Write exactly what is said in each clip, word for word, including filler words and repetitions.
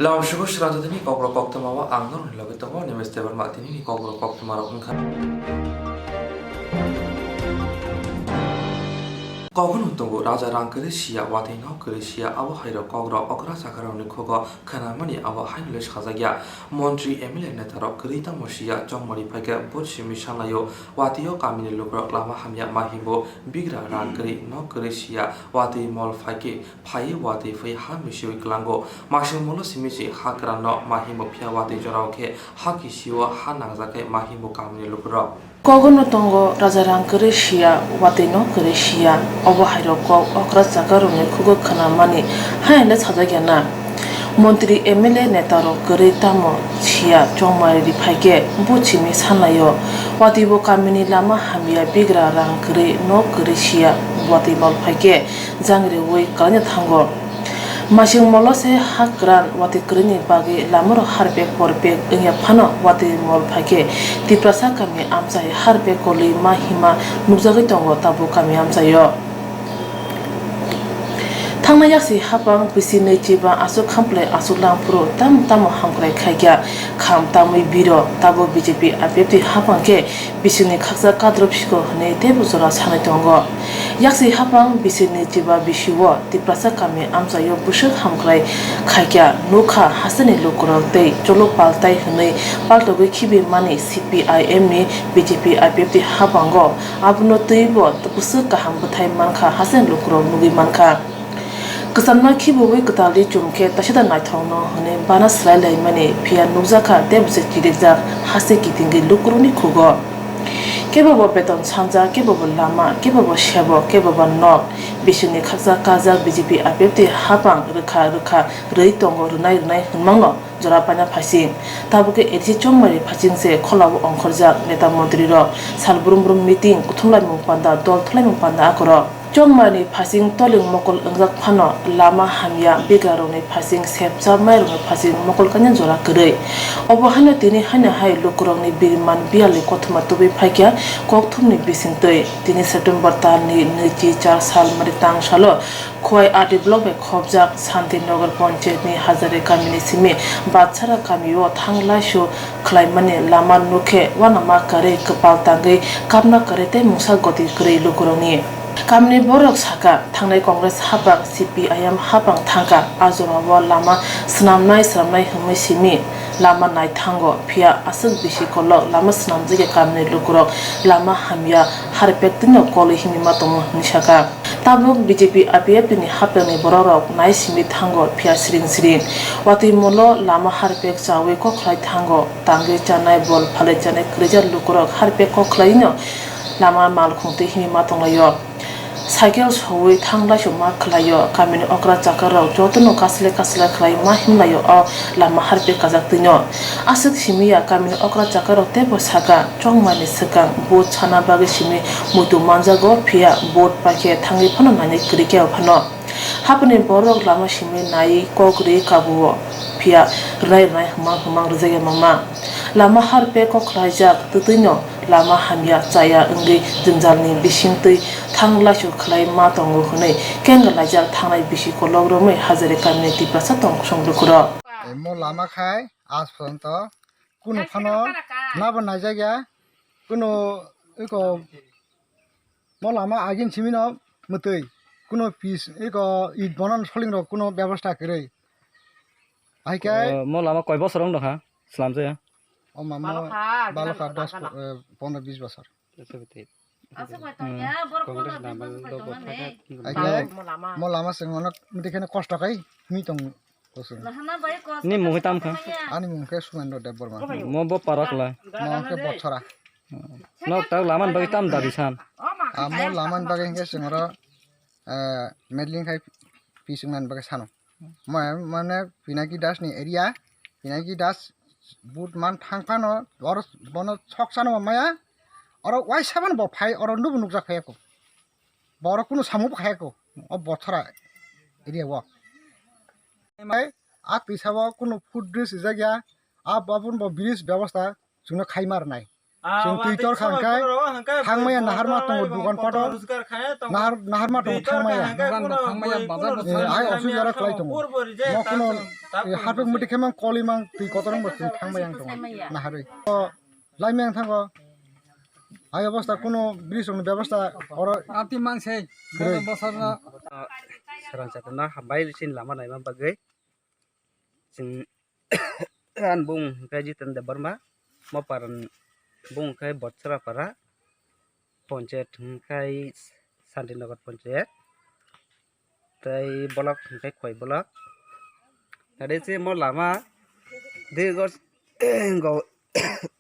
Lam sugo srajadini kokrok koktwma o ang norokni logi tongo, Nimesh Debbarma. Tinini kokrok koktwma rok wngkha. Kogono tongo raja rang kwrwi siya, watwi no kwrwi siya, abo hai rok kokrok okra chakarokni khugo khwnamani abo haino le sajak ya. Montri M L A neta rok kwrwi tamo siya, chongmari phaikhe bo simi sanlaio, watwi o kamini lukurok lama hamya ma himbo bigra rang kwrwi no kwrwi siya, watwi mol phaikhe phaiwi watwi phai ha misiwi kwlango. Masing molo simi se ha kwran no ma himbo phiya watwi jorao khe ha kisio ha nangjak khe ma himbo kamini lukurok. Kogono tongo raja rang kwrwi siya, watwi no kwrwi siya, obo hai rok kok okra chakarokni khugo khwnamani haino le sajak ya na. Montri M L A neta rok kwrwi tamo siya chongmari phaikhe bo simi sanlaio, watwi bo kamini lama hamya bigra rang kwrwi no kwrwi siya, watwi mol phaikhe jang riwi kwlaina thango. Masing molo se ha kwran watwi kwrwini bagwi lamarok harpek porpek wngya phano watwi mol phaikhe Tiprasa kami amchai harpek kolwi ma hima nukjagwi tongo tabuk kami amchaio. Thangnai yaksi hapang bisi nwi chiba aswk khamplai aswk langphuru tamo tamo hamkrai khaikya kham tamwi biro tabuk B J P I P F T hapang khe bisingni khaksa kadrop siko hwnwi teibo jora sanwi tongo. Yaksi hapang bisingni chiba bisio Tiprasa kami amchaio bwswk hamkrai khaikya nukha hasteni lukurok tei cholok paltai hwnwi paltogwi khibi mani C P I M ni B J P I P F T hapango. Abono twibo bwswk kaham bwthai mankha hasteni lukurok nugwi mankha. Kwchamno khibiwi kwtaldi chumkhe taisada naithokno hwnwi bana swlai laimani phiya nukjakha tei bwswk chirikjak haste kitingwi lukurokni khugo. Kebobo beton sanja, kebobo lama, kebobo sebo, kebobo nok. Bisingni khaksa kajak B J P I P F T hapang rwkha rwkha rwi tongo rwnai rwnai hwnmangno jora paina phasing. Tabukhe A D C chongmari phasing se kholao ongkhorjak neta montrirok sal brum brum meeting, kuthumlaimung panda, dol thulaimung panda akorok. Chongmani phasing toling mokol wngjak phano lama hamya bigrarokni phasing sepchabmairokni phasing mokol kainwi jora kwrwi. Obo haino tini haino hai lukurokni biriman biyalni kothoma tubui phaikha kokthumni bisingtwi. Tini September talni nwichi char sal mari tang salo Khowai R D block bai khopjak Santinagar Panchayatni Hazare kamini simi Batsara kamio thanglaisu khlaimani lama nukhe uanama kwrwi kwpal tangwi kapna kwrwi tei mungsa goti kwrwi lukurokni. Kamini borok sakha, thangnai Congress hapang, C P I M hapang thangkha, a jorao lama swnamnai swnamnai hwnwi simi lama naithango, phiya aswk bisi kolok lama swnamjakya kamini lukurok lama hamya harpek twino kolwi himwi ma tongo hwnwi sakha. Tabuk B J P I P F T ni hapangni borokrok nai simi thango, phiya siring siring. Watwi molo lama harpek chawi kok khlai thango, tangwi chanai bol phalwi chanai kwrwija lukurok harpek kok khlai no lama malkhung twi himwi ma tonglaio. Cycle sowi thanglai suma khlaio, kamini okra chakarok jotono kasle kasle khlai ma himlaio o lama harpek kajak twino. Aswk simiya kamini okra chakarok teibo saka, chongmani swkang vote sana bagwi simi muitu manjago, phiya vote paikhe thangwi phano nainai kwrwi khe phano. Hapni borok lama simi nai kok ri kabuo, phiya rwnai rwnai hwmang hwmang rwjakya mama. Lama harpek kok khlaijak twtwino lama hamya chaya wngwi jwngjalni bisingtwi thanglaisu khlai ma tongo hwnwi kenga laijak thangnai bisi kolok romwi Hazare kamini Tiprasa tongthok lukurok. Mo lama khai aaj porjonto kunu phano nabo naijakya, kunu eko mo lama agin simino mwtwi, kunu pis eko it bonan soling rok kunu bebosta kwrwi. Hai khe o, mo lama koi bosor wng tongkha slamjaya? O mama balokha dos, eh, pondro bis bosor. Aswk bai tongya, borok Congress pondro bis bosor bai tongmani. Hai khe mo lama, mo lama se ngono mudi kheno kosto kai himi tong kosong. Ni mung tam kha? Ani mung khe Sumendra Debbarma. Mo bo parak lai. Mo khe Bochora. No tak laman bagwi tam dabi san? Amo laman bagwi hingke sengoro, eh, medling khai pising nan bagwi sano. Mo, mane Pinaki Das ni area, Pinaki Das but man thang phano, oro bono sok sano maya, oro waisa man bo phai, oro nubu nukjak phai ako. Bo oro kunu samung bo khai ako, o Bochora area o. Mai, a twisa o kunu foot bridge rijak ya, a babun bo bridge bebosta chwngno khai mar nai. Chwng twi tor kha hwnkhe thangmaya naharma tongo, dukan pato nahar, naharma tongo thangmaya. Dukan rok thangmaya, bazar rok thangmaya. Hai osubida rok khlai tongo. Mo kuno, eh, hapek muti khe mang koli mang twi kotor wngbo chwng thangmaya ang tongo. Naharwi. O, lai maya ang thango. Hai obosta kuno bridge rokni bebosta oro. Amtwi mang sei. Kwrwi. Bosor no. Swrang chatona hambai sin lama naima bagwi. Chwng ani bung hwnkhe Jiten Debbarma, mo para ni bung hwnkhe Botsora para, ponchayat hwnkhe Santinagar ponchayat, tei block hwnkhe Khowai block. Tade se mo lama dirgo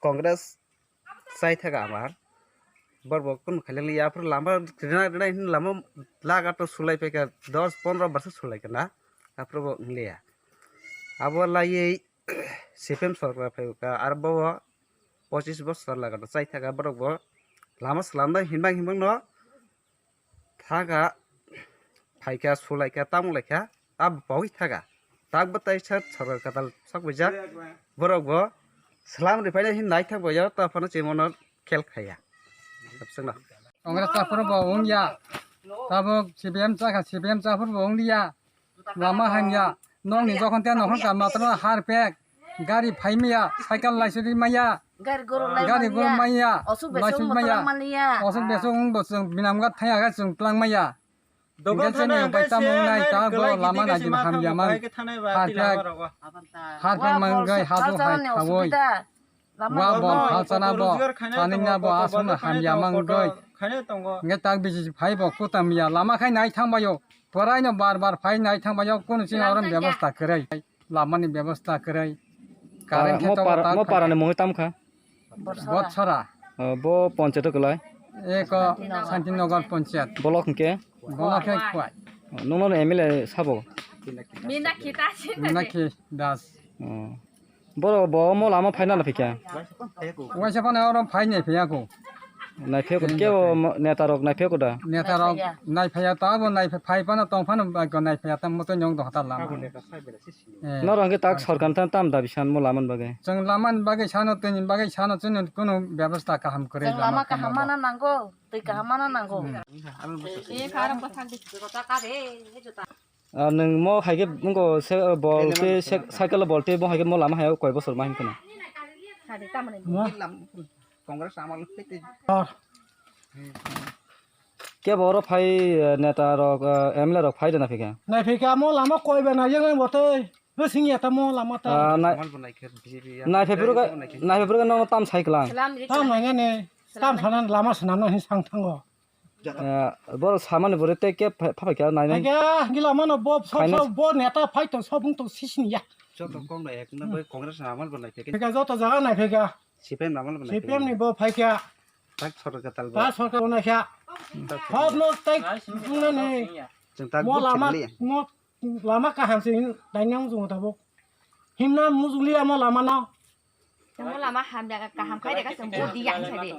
Congress chai thaga amar. Borok bo kunu khailangya, aphuru lama rwna rwna hinwi lama laga to sulai paikha, dos pondro barsa sulai kana, aphuru bo wngliya. Abo laiwi C P M sorkar phaiwkha, aro bo pochis bosor laga to chai thaga, borok bo lama swlamda hinbang hinbang no thaga, phaikha, sulaikha, tamo laikha, abo pogwi thaga. Tak bo tai sat sorkar kwtal sok wijak. Borok bo swlam ri phaina hin naithok bo ya, ta phano chimono khel khaya. Absengno. Congress ta phuru bo wngya. Tabuk C P M chakha, C P M cha phuru bo wngya. Lama hamya. Nokni jokhon te nokhon ka matro harpek. Gari phaimaya, cycle laisuri maya. Gari guru lai Gari guru maya. Maya. Osuk besok Laisuri maya. Motoro maliya. Osuk besok wng bo chwng binamgat thaya ga chwng tlang maya. Dogan hingke thana chini hingke upai tamo se wngnai hai ta bo glai lama gidi nai gidi ma hamya thango, mang. Hai khe thanai ba Harpek, tila barok o. Harpek Wa manggai bo hadu hai salsa ni thawi. Osubida. Lama Wa bo bo no, halsana kotor bo, rojgar khainai tongo, sanina bo kotor aswkno bazar khainai hamya tongo, mangoi. Kotor khainai tongo. Nge tak bisi phai bo kutam ya, lama khai nai thang bayo. Porai no bar bar phai nai thang bayo, kunu chini Lam orom tang ya. Bebostha kwrwi. Lamani bebostha kwrwi. Current Ah, khe mo tongo para, tak mo para ni khai. Mungwi tam kha? Botsora. Botsora. Ah, bo ponchayat kwlai? Eko Santinagar ponchayat. Block hwnkhe? Block khe Khowai. Nungno M L A sabo? Minakhi ta si ta Minakhi Das. Oh. Borok bo omo lama phaina na phikha? Waisa phano oro phai nai phiyako. Nai phiyako, Tini kebo mo-, neta rok nai phiyako da? Neta rok Nai phaya. Nai phaya ta bo nai phai phano tong phano ba ko nai phaya ta moto nyong do hata lama. Eh. Norok hwnkhe tak sorkar tang tam dabi san mo lama ni bagwi? Chwng lama ni bagwi sano tini bagwi sano chini kunu bebostha kaham kwrwi Chwng lama lama kaham tongma mana nango, twi kaham mana nango. Hmm. Eh, eh, karo pathak di. Ah, nwng mo hai khe wngkho se, bol tei se, cycle bol tei bo hai khe mo lama hai koi bosor ma himkheno. Mo? Congress amal tei tei. Kebo oro phai, eh, neta rok, eh, M L A rok phai rwna phikha. Nai phikha mo lama koi ba nai yang bo tei. Bo sing ya ta mo lama ta. Ah, nai-, Amal bo nai khe B J P ya. Nai phai phuru ga, Nai khe. Nai phai phuru ga no tam sai klang. Tam nai ne. Tam sana lama sana no hin sang thango. Eh, borok samani bwrwi tei khe pha-, phaikha nai nai. Khe, gila mano bo, sob, Finance. Sob, bo neta phai tong, sob wng tong sisini ya. Joto kok no ek na bai Congress na amal bo nai phai khe. Phai kha, joto jaga nai phai kha. C P M na amal bo nai phai kha. C P M ni bo phai kha. Tak sorkar kwtal bo. Tak sorkar bo nai kha. Tak Sob no tai wng na ni. Chwng tak Mo bo lama, chwng liya. Mo lama kaham se hin, dai nang jung tabuk. Himna mujung liya mo lama no. Tamo lama hamya kaham khai de ka chwng bo di yang sai de.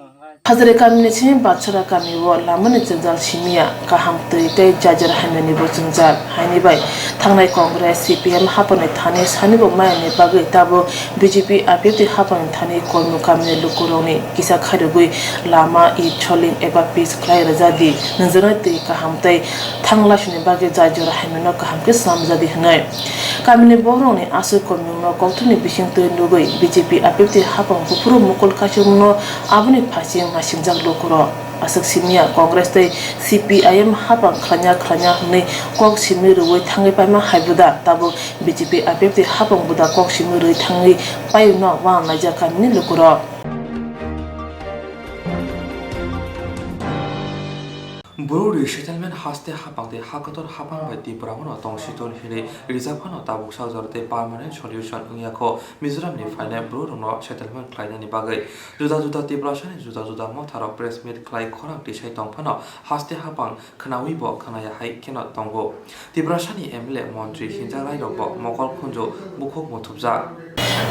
Hazare kamini simi Batsora kamio lamani jwngjal simiya, kaham twi tei jajar hamyani bo jwngjal. Haini bai thangnai Congress, C P M hapangni thani sani bo mayani bagwi tabuk B J P I P F T hapangni thani Kolmo kamini lukurokni kisa khairogwi lama, it, soling eba pitch khlai rwjadi, nwnjaknai twi kaham tei thanglaisini bagwi jajar hamyano kaham khe swnamjadi hwnwi. Kamini borokni aswk komiyungno kokthumni bisingtwi nugwi B J P I P F T hapang buphuru mukul kaisokmungno aboni phaising naisingjak lukurok. Aswk simiya Congress tei C P I M hapang khlaina khlaina hwnwi kok simi rwui thangwi paima haiboda tabuk B J P I P F T hapang boda kok simi rwui thangwi paiwino uanaijak kamini lukurok. Bru resettlement haste hapang tei ha kotor hapang bai Tripura bono tongsiton hinwi rijak phano tabuksa jora tei permanent solution wngya kho Mizoram ni phainai Bru rokno settlement khlainani bagwi. Juda juda Tiprasani juda juda motharok press meet khlai khorang tisai tong phano haste hapang khnaui bo khnaya hai kheno tongo. Tiprasani M L A montri hinjak rairok bo mokol khunju bukhuk muthubjak.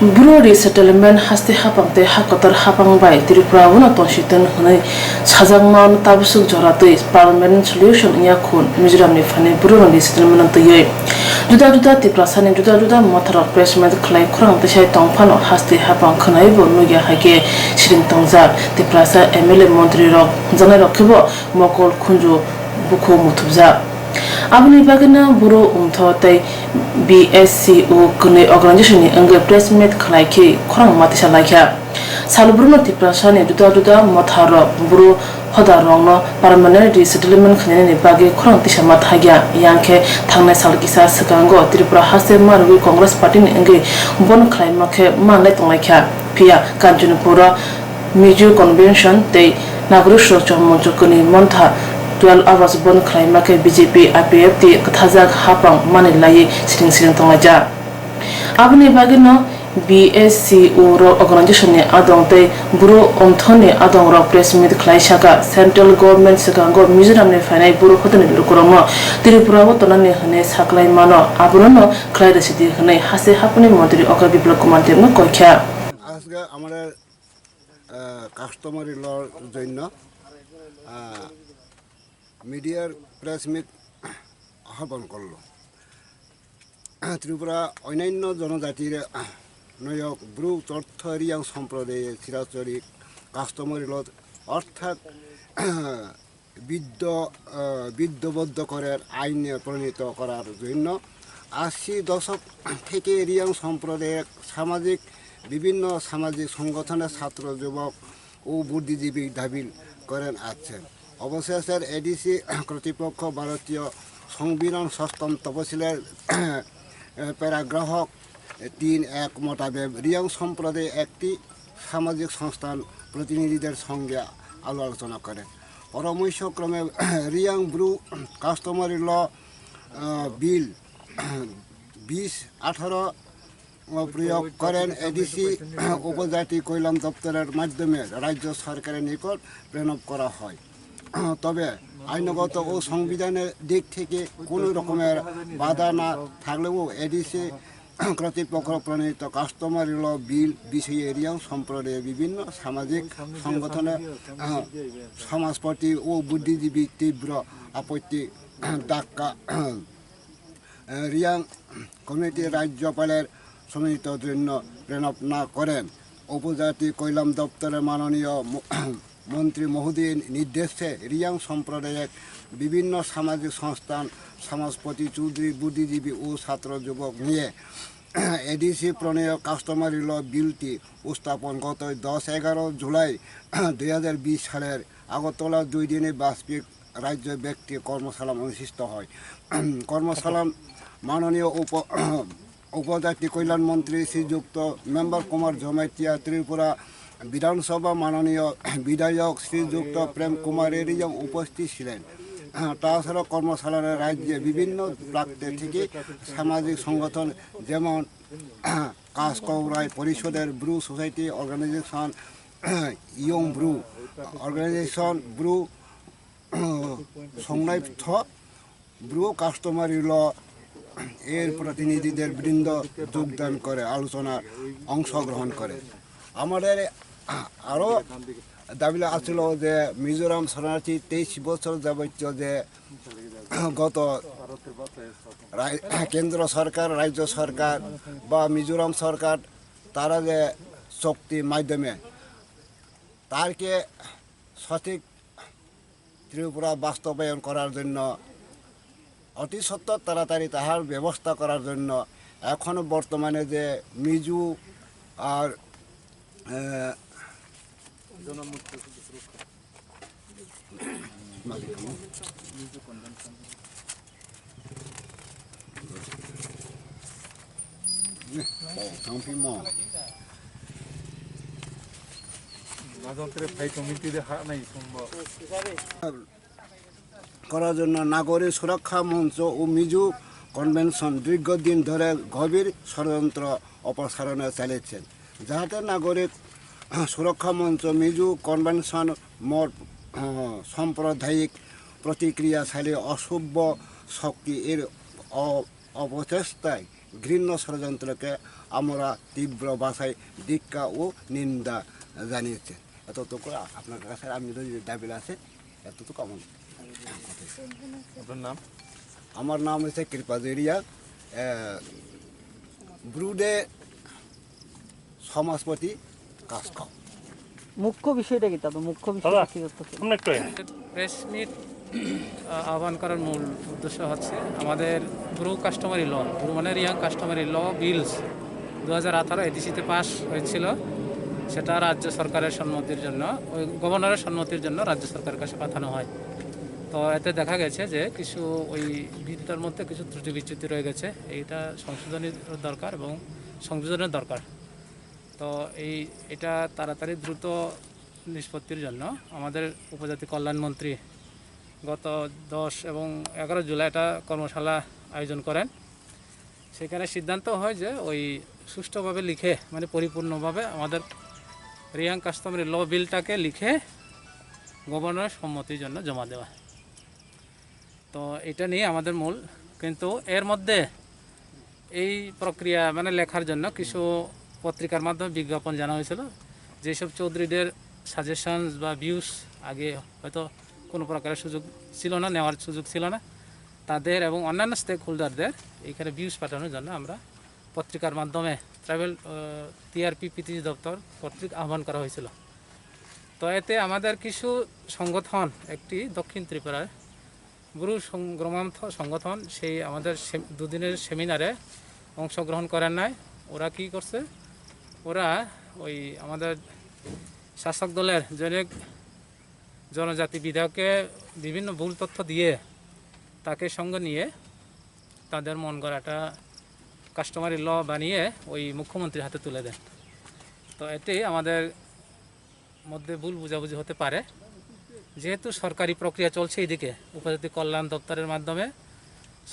Bru resettlement haste hapang tei ha kotor hapang bai Tripura bono tongsiton hwnwi sajakma tabusuk jora twi permanent solution wngya khun Mizoram ni phainai Bru rokni resettlement no twiwi. Juda juda Tiprasani juda juda motharok press meet khlai khorang tisai tong phano haste hapang khwnai bo nukya hai khe siring tongjak. Tiprasa M L A montri rok hwnjaknai rok khe bo mokol khunju bukhuk muthubjak. Aboni bagwino Bru Umtho tei B S C O kwnwi organization ni wngwi press meet khlai khe khorang ma tisa lai kha. Sal Bru no Tiprasa ni juda juda motha rok Bru hoda rok no permanent resettlement khlainani bagwi khorang tisa ma thagya. Yang khe thangnai sal kisa swkango Tripura haste ma rwgwi Congress party ni wngwi bon khlaima khe manlai tonglai kha. Phiya Kanchanpur o Mizo Convention tei Nagorik Surokcha Moncho kwnwi montha twelve August bon khlaima khe B J P, I P F T kwthajak hapang manwi laiwi siring siring tonglaijak. Aboni bagwino B S C O rok organization ni adong tei Bru Umtho ni adong rok press meet khlai saka, central government swkango Mizoram ni phainai Bru hodani lukurokno Tripura o tonani hwnwi saklai mano, abono khlai rwsidi hwnwi haste haphangni montri Oka Biplab Kumar Deb no koi kha. আজকে আমাদের আহ, কাস্টমারি লর জন্য আহ, মিডিয়ার press meet আহ্বান করলো। ত্রিপুরা অন্যান্য জনজাতির আহ, নয়ক ব্রু চর্থ রিয়াং সম্প্রদায়ে চিরাচরিক কাস্টমারি ল অর্থাৎ আহ, বিদ্য আহ, বিদ্যবদ্ধ করার আইন প্রণীত করার জন্য আশি দশক থেকে রিয়াং সম্প্রদায়ের সামাজিক বিভিন্ন সামাজিক সংগঠনের ছাত্র যুবক ও বুদ্ধিজীবী দাবি করেন আছেন। অবশেষে এডিসি কর্তৃপক্ষ ভারতীয় সংবিধান সপ্তম তফসিলের প্যারাগ্রাফ তিন এক মোতাবেক রিয়াং সম্প্রদায় একটি সামাজিক সংস্থান প্রতিনিধিদের সঙ্গে আলো আলোচনা করেন। পরামর্শক্রমে রিয়াং ব্রু কাস্টমারি ল বিল বিশ আঠারো প্রয়োগ করেন এডিসি উপজাতি কল্যাণ দপ্তরের মাধ্যমে রাজ্য সরকারের নিকট প্রেরণ করা হয়। তবে আইনগত ও সংবিধানের দিক থেকে কোনো রকমের বাধা না থাকলেও এডিসি কর্তৃপক্ষ প্রণীত কাস্টমারি ল বিল বিষয়ে রিয়াং সম্প্রদায়ের বিভিন্ন সামাজিক সংগঠনের আহ, সমাজপতি ও বুদ্ধিজীবী তীব্র আপত্তি ধাক্কা রিয়াং কমিটি রাজ্যপালের সমন্বিত জন্য প্রেরণ না করেন। উপজাতি কল্যাণ দপ্তরের মাননীয় ম-, মন্ত্রী মহোদয়ের নির্দেশে রিয়াং সম্প্রদায়ের বিভিন্ন সামাজিক সংস্থান, সমাজপতি, চৌধুরী, বুদ্ধিজীবী ও ছাত্র যুবক নিয়ে এডিসি প্রণয় কাস্টমারি ল বিলটি উপস্থাপন গত দশ এগারো জুলাই দুই হাজার বিশ সালের আগরতলা দুই দিনে বাজপেয়ী রাজ্য ব্যক্তি কর্মশালা অনুষ্ঠিত হয়। কর্মশালা মাননীয় উপ-, উপজাতি কল্যাণ মন্ত্রী শ্রীযুক্ত মেম্বার কুমার জমাতিয়া, ত্রিপুরা বিধানসভা মাননীয় বিধায়ক শ্রীযুক্ত প্রেম কুমার রেড্ডি উপস্থিত ছিলেন। তাছাড়া কর্মশালায় রাজ্যে বিভিন্ন প্রান্ত থেকে সামাজিক সংগঠন যেমন কাস কৌরাই পরিষদের Bru society organisation, young Bru organisation, Bru সংলাপ ব্রু কাস্টমারি ল এর প্রতিনিধিদের বৃন্দ যোগদান করে আলোচনার অংশগ্রহণ করে। আমাদের আরও দাবি আছিল যে মিজোরাম শরণার্থী তেইশ বছর যাবতীয় যে গত রা-, কেন্দ্র সরকার, রাজ্য সরকার বা মিজোরাম সরকার তারা যে চুক্তির মাধ্যমে তারকে সঠিক ত্রিপুরা বাস্তবায়ন করার জন্য অতি সত্বর তাড়াতাড়ি তাহার ব্যবস্থা করার জন্য এখনো বর্তমানে যে মিজু আর, আহ, করার জন্য নাগরিক সুরক্ষা মঞ্চ ও মিজু কনভেনশন দীর্ঘদিন ধরে গভীর ষড়যন্ত্র অপসারণে চালিয়েছেন, যাহাতে নাগরিক সুরক্ষা মঞ্চ, মিজু কনভেনশন, মোট, আহ, সাম্প্রদায়িক প্রতিক্রিয়াশালী অশুভ শক্তি এর অ-, অপচেষ্টায় ঘৃণ্য ষড়যন্ত্রকে আমরা তীব্র ভাষায় ধিক্কার ও নিন্দা জানিয়েছি। এতটুকু আপনার কাছে আমি যদি দাবি আছে, এতটুকু আমার। আপনার নাম? আমার নাম হচ্ছে কৃপা জুরিয়া, এ, ব্রুডে সমাজপতি কাস্কো। মুখ্য বিষয়টা কি? তবে মুখ্য বিষয়টা দাদা, কি করতেছে? সামনে একটু আয়। প্রেস মিট, আহ, আহ্বান করার মূল উদ্দেশ্য হচ্ছে আমাদের ব্রু কাস্টমারি ল, ব্রু মানে রিয়াং কাস্টমারি ল বিলস দু হাজার আঠারো এডিসিতে পাস হয়েছিল। সেটা রাজ্য সরকারের সম্মতির জন্য, ওই গভর্নরের সম্মতির জন্য রাজ্য সরকারের কাছে পাঠানো হয়। তো এতে দেখা গেছে যে কিছু ওই বিলটার মধ্যে কিছু ত্রুটি বিচ্যুতি রয়ে গেছে। এইটা সংশোধনীর দরকার এবং সংযোজনের দরকার। তো এই, এটা তাড়াতাড়ি দ্রুত নিষ্পত্তির জন্য আমাদের উপজাতি কল্যাণ মন্ত্রী গত দশ এবং এগারো জুলাই একটা কর্মশালা আয়োজন করেন। সেখানে সিদ্ধান্ত হয় যে ওই সুষ্ঠুভাবে লিখে, মানে পরিপূর্ণভাবে আমাদের রিয়াং কাস্টমারি ল বিলটাকে লিখে গভর্নরের সম্মতির জন্য জমা দেওয়া। তো এটা নিয়ে আমাদের মূল, কিন্তু এর মধ্যে এই প্রক্রিয়া মানে লেখার জন্য কিছু পত্রিকার মাধ্যমে বিজ্ঞাপন জানা হয়েছিল। যেসব চৌধুরীদের সাজেশনস বা ভিউস আগে হয়তো কোনো প্রকারের সুযোগ ছিল না, নেওয়ার সুযোগ ছিল না, তাদের এবং অন্যান্য স্টেক হোল্ডারদের এখানে ভিউস পাঠানোর জন্য আমরা পত্রিকার মাধ্যমে ট্রাইবাল, আহ, টিআরপি পিটিসি দপ্তর কর্তৃক আহ্বান করা হয়েছিল। তো এতে আমাদের কিছু সংগঠন, একটি দক্ষিণ ত্রিপুরার ব্রু সংগ্রামার্থ সংগঠন, সেই আমাদের সে-, দুদিনের সেমিনারে অংশগ্রহণ করেন নাই। ওরা কি করছে? ওরা ওই আমাদের শাসক দলের জনক জনজাতি বিধায়ককে বিভিন্ন ভুল তথ্য দিয়ে তাকে সঙ্গে নিয়ে তাদের মন গড়াটা কাস্টমারি ল বানিয়ে ওই মুখ্যমন্ত্রীর হাতে তুলে দেন। তো এতেই আমাদের মধ্যে ভুল বোঝাবুঝি হতে পারে। যেহেতু সরকারি প্রক্রিয়া চলছে এইদিকে, উপজাতি কল্যাণ দপ্তরের মাধ্যমে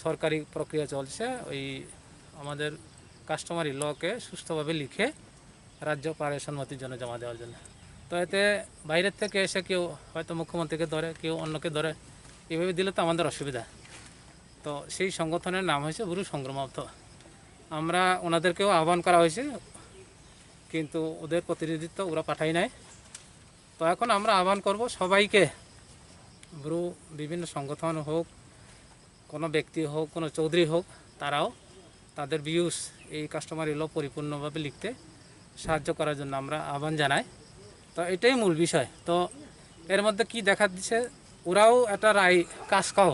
সরকারি প্রক্রিয়া চলছে, ওই আমাদের কাস্টমারি লকে সুষ্ঠুভাবে লিখে রাজ্যপালের সম্মতির জন্য জমা দেওয়ার জন্য। তো এতে বাইরের থেকে এসে কেউ হয়তো মুখ্যমন্ত্রীকে ধরে, কেউ অন্যকে ধরে, এইভাবে দিলে তো আমাদের অসুবিধা। তো সেই সংগঠনের নাম হয়েছে ব্রু সংগ্রামার্থ। আমরা ওনাদেরকেও আহ্বান করা হয়েছে, কিন্তু ওদের প্রতিনিধিত্ব ওরা পাঠায় নাই। তো এখন আমরা আহ্বান করব সবাইকে, ব্রু বিভিন্ন সংগঠন হোক, কোনো ব্যক্তি হোক, কোনো চৌধুরী হোক, তারাও তাদের ভিউস এই কাস্টমারি ল পরিপূর্ণভাবে লিখতে সাহায্য করার জন্য আমরা আহ্বান জানাই। তো এটাই মূল বিষয়। তো এর মধ্যে কি দেখা দিচ্ছে, ওরাও একটা রায় কাসকাও,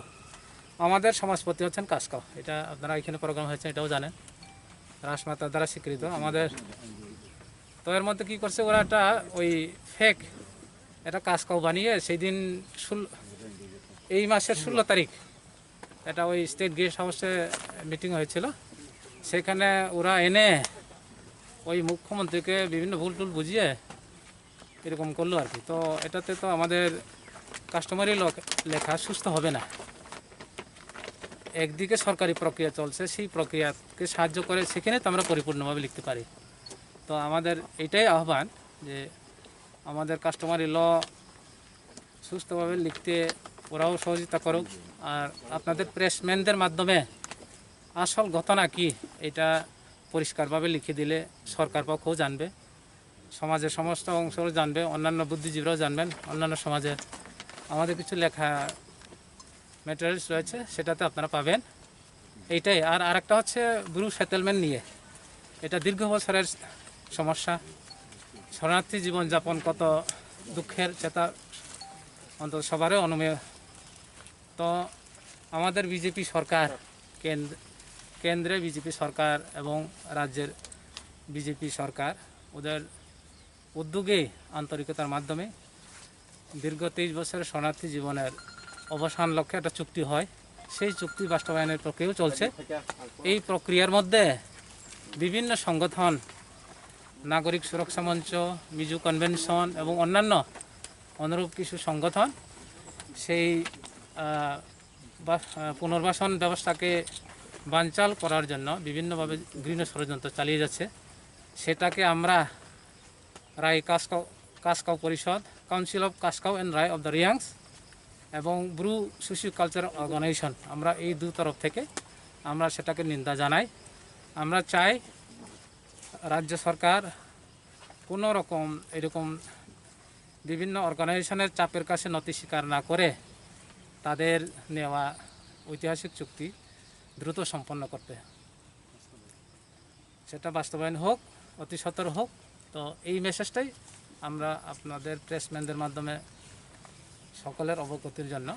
আমাদের সমাজপতি হচ্ছেন কাসকাও, এটা আপনারা এখানে প্রোগ্রাম হয়েছে এটাও জানেন, রাজমাতা দ্বারা স্বীকৃত আমাদের। তো এর মধ্যে কি করছে, ওরা একটা ওই ফেক একটা কাসকাও বানিয়ে সেই দিন ষোলো, এই মাসের ষোলো তারিখ এটা ওই স্টেট গেস্ট হাউসে মিটিং হয়েছিল। সেখানে ওরা এনে ওই মুখ্যমন্ত্রীকে বিভিন্ন ভুল টুল বুঝিয়ে এরকম করলো আর কি। তো এটাতে তো আমাদের কাস্টমারি ল লেখা সুস্থ হবে না। একদিকে সরকারি প্রক্রিয়া চলছে, সেই প্রক্রিয়াকে সাহায্য করে সেখানে তো আমরা পরিপূর্ণভাবে লিখতে পারি। তো আমাদের এটাই আহ্বান যে আমাদের কাস্টমারি ল সুস্থভাবে লিখতে ওরাও সহযোগিতা করুক। আর আপনাদের প্রেসম্যানদের মাধ্যমে আসল ঘটনা কি, এটা পরিষ্কারভাবে লিখে দিলে সরকার পক্ষও জানবে, সমাজের সমস্ত অংশ জানবে, অন্যান্য বুদ্ধিজীবীরাও জানবেন, অন্যান্য সমাজের আমাদের কিছু লেখা ম্যাটেরিয়ালস রয়েছে, সেটাতে আপনারা পাবেন। এইটাই। আর আরেকটা হচ্ছে ব্রু সেটেলমেন্ট নিয়ে, এটা দীর্ঘ বছরের সমস্যা। শরণার্থী জীবনযাপন কত দুঃখের, সেটা অন্তত সবারই অনুমেয়। তো আমাদের বিজেপি সরকার, কেন্দ্র, কেন্দ্রে বিজেপি সরকার এবং রাজ্যের বিজেপি সরকার, ওদের উদ্যোগে, আন্তরিকতার মাধ্যমে দীর্ঘ তেইশ বছরের শরণার্থী জীবনের অবসান লক্ষ্যে একটা চুক্তি হয়। সেই চুক্তি বাস্তবায়নের প্রক্রিয়াও চলছে। এই প্রক্রিয়ার মধ্যে বিভিন্ন সংগঠন, নাগরিক সুরক্ষা মঞ্চ, মিজো কনভেনশন এবং অন্যান্য অনুরূপ কিছু সংগঠন সেই, আহ, বা-, আহ, পুনর্বাসন ব্যবস্থাকে বানচাল করার জন্য বিভিন্নভাবে ঘৃণ্য ষড়যন্ত্র চালিয়ে যাচ্ছে। সেটাকে আমরা রায় কাসকাও, কাসকাও পরিষদ, কাউন্সিল অফ কাসকাও অ্যান্ড রায় অফ দ্য রিয়াংস এবং ব্রু সোশিও কালচারাল অর্গানাইজেশন, আমরা এই দু তরফ থেকে আমরা সেটাকে নিন্দা জানাই। আমরা চাই রাজ্য সরকার কোনো রকম এরকম বিভিন্ন অর্গানাইজেশনের চাপের কাছে নতি স্বীকার না করে তাদের নেওয়া ঐতিহাসিক চুক্তি দ্রুত সম্পন্ন করতে, সেটা বাস্তবায়ন হোক, অতি সত্বর হোক। তো এই মেসেজটাই আমরা আপনাদের প্রেসম্যানদের মাধ্যমে সকলের অবগতির জন্য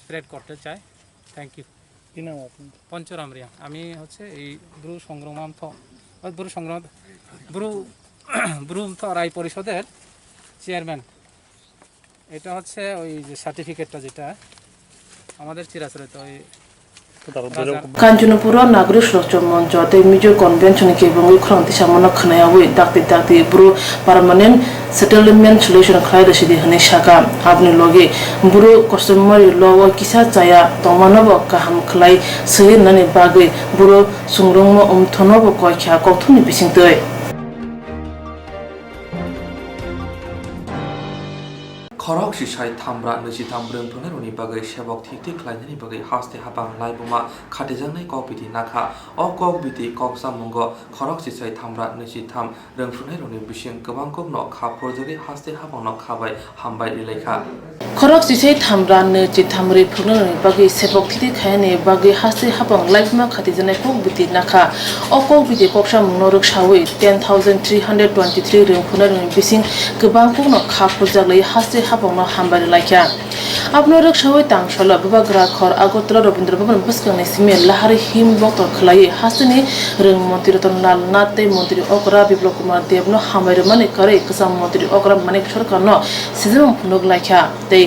স্প্রেড করতে চাই। Thank you. কি নাম আপনার? পঞ্চরাম রিয়াং। আমি হচ্ছে এই ব্রু সংগ্রামান্থ, ওই ব্রু সংগ্রাম, ব্রু, ব্রু রায় পরিষদের চেয়ারম্যান। এটা হচ্ছে ওই যে সার্টিফিকেটটা, যেটা আমাদের চিরাচরিত ওই Kanchanpur o Nagorik Suroksha Moncho tei Mizo Convention ni kebengwi khorang tisamano khwnayawi dakti dakti Bru Permanent Settlement Solution khlai rwsidi hwnwi sakha. Aboni logi Bru customary law o kisa chaya tongmanobo kaham khlai swi rwnani bagwi Bru chungrungno umthonobo koi kha kokthumni bisingtwi. Khorok sisai thamra nwichitham rwng phwrwngnairokni bagwi sebok thik thik khlainani bagwi haste hapang laibuma khatijaknai kokbiti nakha. O kokbiti kokchamungo khorok sisai thamra nwichitham rwng phwrwngnairokni bising kwbang kokno kha phurjagwi haste hapangno kha bai hambai rwlaikha. Khorok sisai thamra nwichitham rwng phwrwngnairokni bagwi sebok thik thik khlainani bagwi haste hapang laibuma khatijaknai kokbiti nakha. O kokbiti kokchamungno rwksawi ten thousand three hundred twenty three rwng phwrwngnairokni bising kwbang kokno kha phurjaklai haste hapangno hambai rwlaikha. Abono rwksawi tangsalo Bubagra Khor Agartala Rabindra Bhaban bwskangni simi lahari him boktor khlaiwi hasteni rwng montri Ratan Lal Nath tei montri okra Biplab Kumar Debno hambai rwmani kwrwi kwcham montri okra Manik Sarkarno sijimung phunuk laikha tei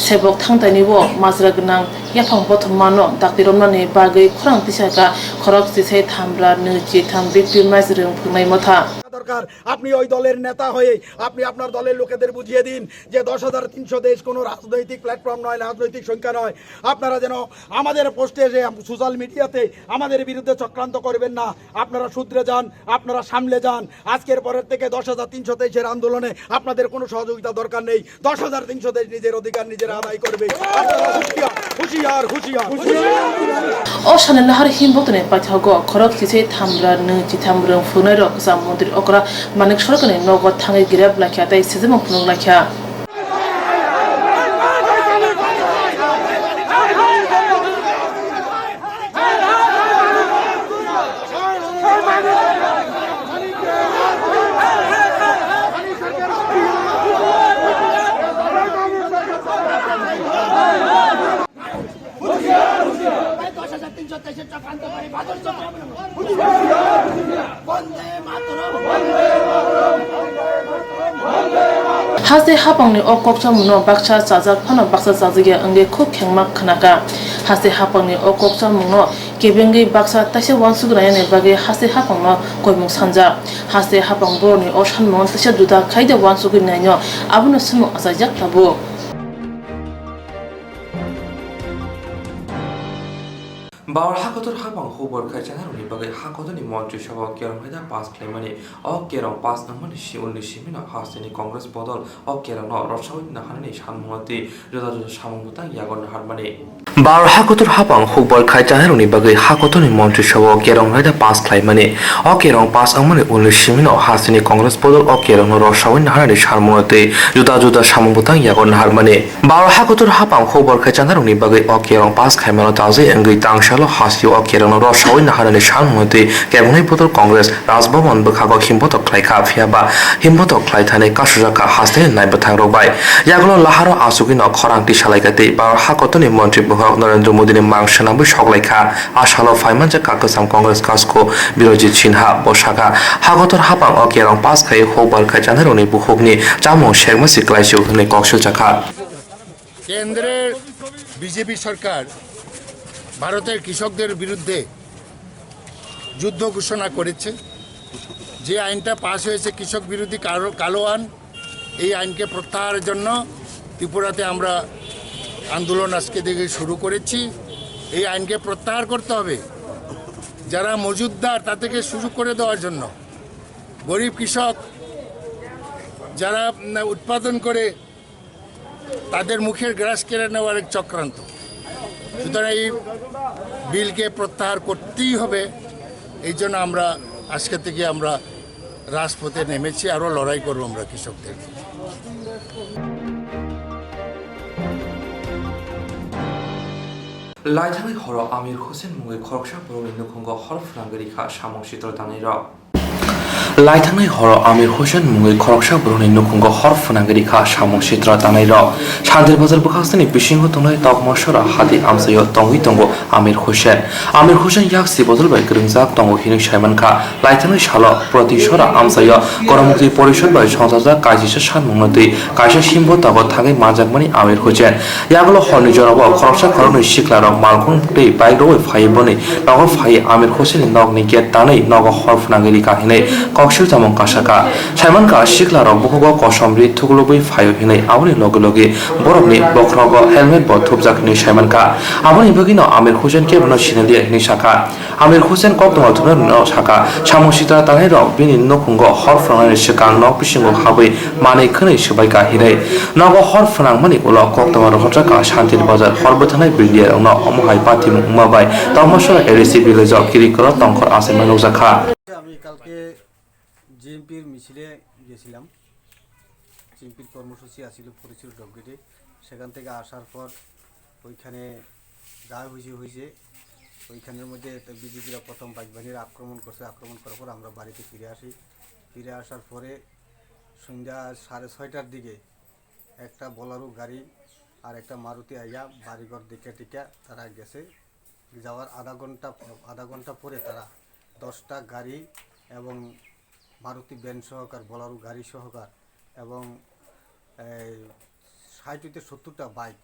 sebok thangtaini o majra gwnang yaphang bothomano dakti romnani bagwi khorang tisaka khorok sisai thamra nwichitham victimize rwng phwrwngnai motha. দরকার। আপনি ওই দলের নেতা হয়ে আপনি আপনার দলের লোকেদের বুঝিয়ে দিন যে দশ হাজার তিনশো দেশ কোনো রাজনৈতিক প্ল্যাটফর্ম নয়, রাজনৈতিক সংখ্যা নয়। আপনারা যেন আমাদের পোস্টে এসে সোশ্যাল মিডিয়াতে আমাদের বিরুদ্ধে চক্রান্ত করবেন না। আপনারা শুধরে যান, আপনারা সামলে যান। আজকের পরের থেকে দশ হাজার তিনশো তেইশের আন্দোলনে আপনাদের কোনো সহযোগিতা দরকার নেই। দশ হাজার তিনশো দেশ নিজের অধিকার নিজেরা আদায় করবে। আপনারা হুঁশিয়ার, হুঁশিয়ার, হুঁশিয়ার। O sani lahar him boktorni paithago khorok sisai thamra nwichitham rwng phwrwngnairok kwcham montri okra Manik Sarkarni nogo thangwi girap laikha tei sijimung phunuk laikha. Haste hapangni o kokchamungno baksa chajak phano baksa chajakya wngwi khuk khengma khnakha. Haste hapangni o kokchamungno kebengwi baksa taisa uansuk nainani bagwi haste hapangno koimung sanjak. Haste hapang borokni o sanmung taisa juda khaide uansugwi naino abono swmung achaijak tabuk. Bawar hakotor hapang hukbar khai chanarokni bagwi hakotorni montri sabha o kerong haida pass khlaimani. O kerong pass wngmani si-, ulni simino hasteni Congress bodol o kerongno rwsawi naharnani sanmungo twi juda juda samung bwtang yago naharmani. Bawar hakotor hapang hukbar khai chanarokni bagwi hakotorni montri sabha o kerong haida pass khlaimani. O kerong pass wngmani ulni simino hasteni Congress bodol o kerongno rwsawi naharnani sanmungo twi juda juda samung bwtang yago naharmani. Bawar hakotor hapang hukbar khai chanarokni bagwi o kerong pass khaimano tajwi wngwi tangsalo hasteo o kerongno rwsawi naharnani sanmungno twi kebengwi bodol Congress Raj Bhavan bwkhago himbotok khlaikha, phiyaba himbotok khlaithani kasujakha hasteni naibwthangrok bai. Yagulo laharo achugwino khorang tisalaikha tei Bawar hakotorni montri bwkhak Narendra Modini mang swnamwi soklaikha. A salo phaimanjak kakwcham Congress kasko Birojit Sinha bo sakha, hakotor hapang o kerong pass khai hukbar khai chanarokni bukhukni chamung sekmasi klaisuk hwnwi kok siljakha. কেন্দ্রের বিজেপি সরকার ভারতের কৃষকদের বিরুদ্ধে যুদ্ধ ঘোষণা করেছে। যে আইনটা পাস হয়েছে কৃষক বিরোধী কালো, কালো আইন, এই আইনকে প্রত্যাহারের জন্য ত্রিপুরাতে আমরা আন্দোলন আজকে থেকে শুরু করেছি। এই আইনকে প্রত্যাহার করতে হবে। যারা মজুতদার, তাদেরকে সুযোগ করে দেওয়ার জন্য, গরিব কৃষক যারা, উম, উৎপাদন করে, তাদের মুখের গ্রাস কেড়ে নেওয়ার এক চক্রান্ত। সুতরাং এই বিলকে প্রত্যাহার করতেই হবে। এই জন্য আমরা আজকে থেকে আমরা রাজপথে নেমেছি, আরও লড়াই করব আমরা কৃষকদের। Laithangwi horo Amir Hussain mungwi khoroksa borokni nukhungo hor phwrangwi rikha samung sitro tangnairok. Laithangnai horo Amir Hussain mungwi khoroksa borokni nukhungo hor phwnangwi rikha samung sitra tangnairok. Santir Bazar bwkhasteni bisingo tongnai Tokma Sora hati amchaio tongwi tongo Amir Hussain. Amir Hussain yak si bojol bai kwrwngjak tongo hinwi saimankha. Laithangnai salo Proti Sora amchaio Goromukti Porishod bai songchajak kaisisa sanmungno twi kaisa simbo tabok thangwi manjakmani Amir Hussain. Yagulo horni jorao khoroksa khoroknwi siklarok malkhung twi bike rogwi phaiwi boni nogo phaiwi Amir Hussainni nokni gate tanwi nogo hor phwnangwi rikha hinwi kok silchamung kasakha. Saimankha siklarok bukhugo kosom ri thuklubwi phaio hinwi, aboni loge loge borokni bokhrogo helmet bo thupjak hinwi saimankha. Aboni bagwino Amir Hussain kebono sinaliya hinwi sakha. Amir Hussain koktwma thumnarokno sakha, samung sitra tangnairok bini nukhungo hor phwrangnani swkang nok bisingo habwi manwi khwnwi swbaikha hinwi. Nogo hor phwnangmani ulo koktwma rohorjakha Santir Bazar hor bwthangnai bwrwiyarokno omo hai patimung wngma bai Tokma Sora A D C village-o kirikoro tongkhor achaima nukjakha. আমি কালকে জিএমপির মিছিলে গেছিলাম। জিএমপির কর্মসূচি আছিল পরিচয় ডকগেটে। সেখান থেকে আসার পর ওইখানে যা হয়েছে হয়েছে, ওইখানের মধ্যে তো বিজেপিরা প্রথম বাইক বাহিনীর আক্রমণ করছে। আক্রমণ করার পর আমরা বাড়িতে ফিরে আসি। ফিরে আসার পরে সন্ধ্যা সাড়ে ছয়টার দিকে একটা বোলেরো গাড়ি আর একটা মারুতি আইয়া বাড়িঘর দেখে টেকে তারা গেছে। যাওয়ার আধা ঘন্টা, আধা ঘন্টা পরে তারা দশটা গাড়ি এবং মারুতি ভ্যান সহকার, বোলেরো গাড়ি সহকার এবং এই ষাট হইতে সত্তরটা বাইক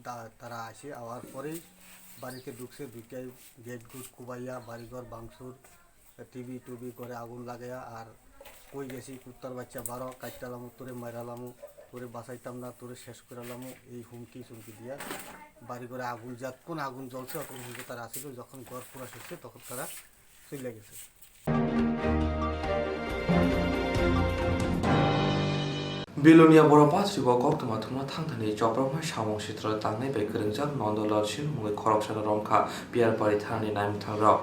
দা-, তারা আসে। আওয়ার পরেই বাড়িতে ঢুকছে, ঢুকেই গেট গুট কুবাইয়া বাড়িঘর ভাঙচুর, টিভি টুভি করে আগুন লাগাইয়া, আর কই গেছি কুত্তার বাচ্চা, বারো কাট্টালামু, তোরে মাইরালামু, তোরে বাঁচাইতাম না, তোরে শেষ করালামু, এই হুমকি চুমকি দিয়া বাড়ি ঘরে আগুন, যতক্ষণ আগুন জ্বলছে অতক্ষণ পর্যন্ত তারা আসিল। যখন ঘর পুরা শেষ, তখন তারা চলে গেছে। Belonia Boro Pathoribo koktwma thumna thangthani chopropnai samung sitra tangnai bai kwrwngjak Nondolal Sil mungwi khoroksano romkha Piyarpari thanani naimwthangrok.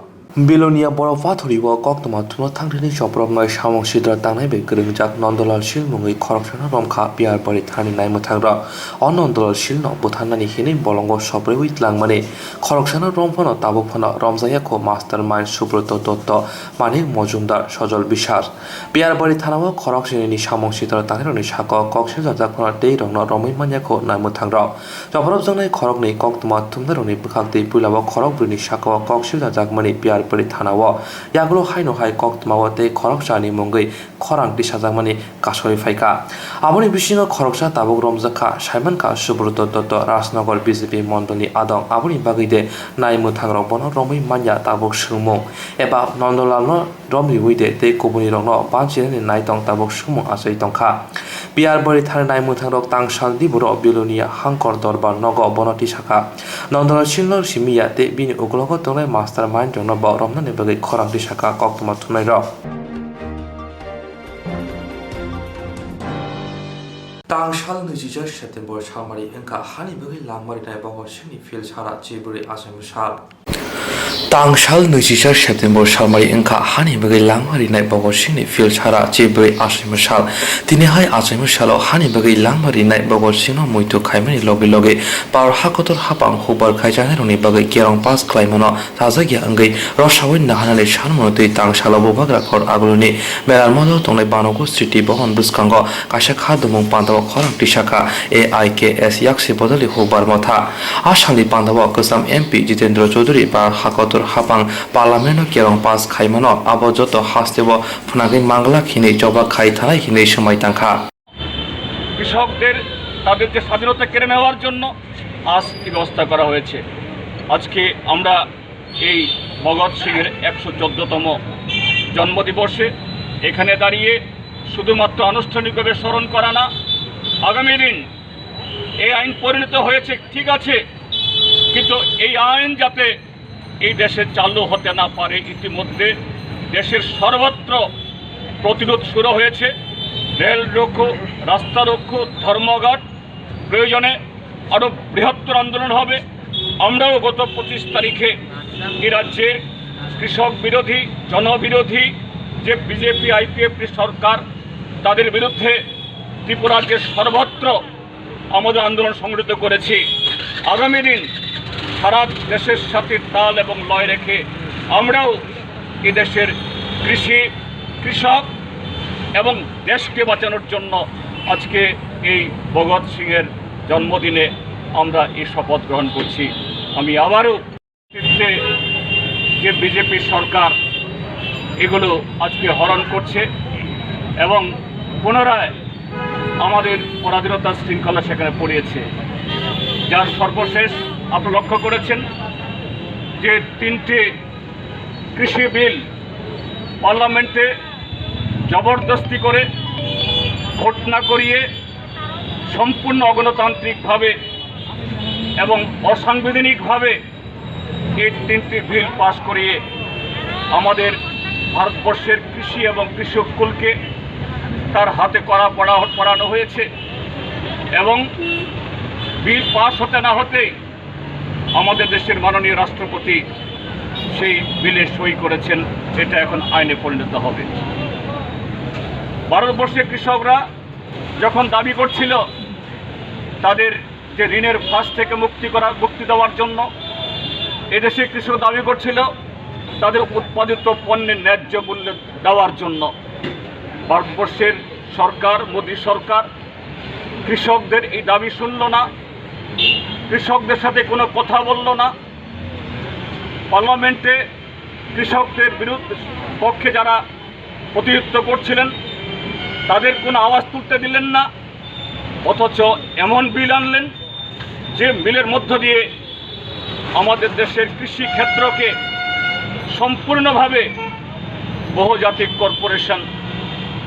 Belonia Boro Pathoribo koktwma thumna thangthani chopropnai samung sitra tangnai bai kwrwngjak Nondolal Sil mungwi khoroksano romkha Piyarpari thanani naimwthangrok. O Nondolal Silno butharnani hinwi bolongo soprewi tlangmani khoroksano rom phano tabuk phano romjakya kho mastermind Subroto Dotto, Manik Mojumdar, Sojol Biswas. Piyarpari thanao khorok sinini samung sitra tangnairokni sakao kok siljak phano tei rokno romwi manya kho naimwthangrok. Chopropjaknai khoroknwi koktwma thumnairokni bwkhaktwi puilao khorok brwini sakao kok siljajakmani Piyarpari thanao yagulo haino hai koktwmao tei khoroksani mungwi khorang tisajakmani kasoi phaikha. Aboni bisingo khoroksa tabuk romjakha, saimankha Subroto Dotto, Rajnagar B J P mondolni adong. Aboni bagwi de naimwthangrok bono romwi manya tabuk swngmung eba Nondolalno rom riwi de tei kubunirokno banchinani naitong tabuk swngmung achai tongkha. Piyarpari thani naimwthangrok tangsal diboro Belonia Hangkor Dorbar nogo bono tisakha. Nondolal Silno simiya tei bini uklogo tongnai mastermind rokno bo romnani bagwi khorang tisakha koktwma thumnairok. Tangsal nwichijak September salmari wngkha hani bagwi langma rinai Bhagat Singhni field sara chibrwi achaima sal. Tangsal nwichijak September salmari wngkha hani bagwi langma rinai Bhagat Singhni field sara chibrwi achaima sal. Tini hai achaima salo hani bagwi langma rinai Bhagat Singhno muitu khaimani loge loge par hakotor hapang hukbar khaijaknairokni bagwi kerong pass khlaimano chajakya wngwi rwsaui naharnani sanmano twi tangsalo bubagra khor aguluni Melarmalo tongnai Banogo City Bhavan bwskango kaisa kha dumung pandao khorang tisakha A I K S yaksi bodolni hukbar motha. A salni pandao kwcham M P Jitendra Chaudhary ba hakotor hapang parliament-o kerong pass khaimano abo joto hasteo phnagwi manglak hinwi choba khai thanai hinwi swmai tangkha. কৃষকদের তাদের যে স্বাধীনতা কেড়ে নেওয়ার জন্য আজ এই ব্যবস্থা করা হয়েছে। আজকে আমরা এই ভগৎ সিংয়ের একশো চোদ্দতম জন্মদিবসে এখানে দাঁড়িয়ে শুধুমাত্র আনুষ্ঠানিকভাবে স্মরণ করা না, আগামী দিন এই আইন পরিণত হয়েছে, ঠিক আছে, কিন্তু এই আইন যাতে এই দেশে চালু হতে না পারে, ইতিমধ্যে দেশের সর্বত্র প্রতিরোধ শুরু হয়েছে। রেল রোকো, রাস্তা রোকো, ধর্মঘট, প্রয়োজনে আরও বৃহত্তর আন্দোলন হবে। আমরাও গত পঁচিশ তারিখে এই রাজ্যে কৃষক বিরোধী, জনবিরোধী যে বিজেপি আইপিএফটি সরকার, তাদের বিরুদ্ধে ত্রিপুরার যে সর্বত্র আমাদের আন্দোলন সংগঠিত করেছি। আগামী দিন সারা দেশের সাথে তাল এবং লয় রেখে আমরাও এদেশের কৃষি, কৃষক এবং দেশকে বাঁচানোর জন্য আজকে এই ভগৎ সিংয়ের জন্মদিনে আমরা এই শপথ গ্রহণ করছি। আমি আবারও নেতৃত্বে যে বিজেপি সরকার এগুলো আজকে হরণ করছে এবং পুনরায় আমাদের পরাধীনতার শৃঙ্খলা সেখানে পড়িয়েছে, যার সর্বশেষ আপনারা লক্ষ্য করেছেন যে তিনটে কৃষি বিল পার্লামেন্টে জবরদস্তি করে ভোট না করিয়ে সম্পূর্ণ অগণতান্ত্রিকভাবে এবং অসাংবিধানিকভাবে এই তিনটি বিল পাস করিয়ে আমাদের ভারতবর্ষের কৃষি এবং কৃষককুলকে তার হাতে কড়া পড়া-, পড়ানো হয়েছে এবং বিল পাস হতে না হতেই আমাদের দেশের মাননীয় রাষ্ট্রপতি সেই বিলে সই করেছেন। এটা এখন আইনে পরিণত হবে। ভারতবর্ষের কৃষকরা যখন দাবি করছিল তাদের যে ঋণের ফাঁস থেকে মুক্তি করা, মুক্তি দেওয়ার জন্য, এদেশে কৃষক দাবি করছিল তাদের উৎপাদিত পণ্যের ন্যায্য মূল্য দেওয়ার জন্য। ভারতবর্ষের সরকার, মোদী সরকার কৃষকদের এই দাবি শুনল না, কৃষকদের সাথে কোনো কথা বলল না। পার্লামেন্টে কৃষকদের বিরুদ্ধে, পক্ষে যারা প্রতিনিধিত্ব করছিলেন, তাদের কোনো আওয়াজ তুলতে দিলেন না, অথচ এমন বিল আনলেন যে বিলের মধ্য দিয়ে আমাদের দেশের কৃষি ক্ষেত্রকে সম্পূর্ণভাবে বহুজাতিক কর্পোরেশন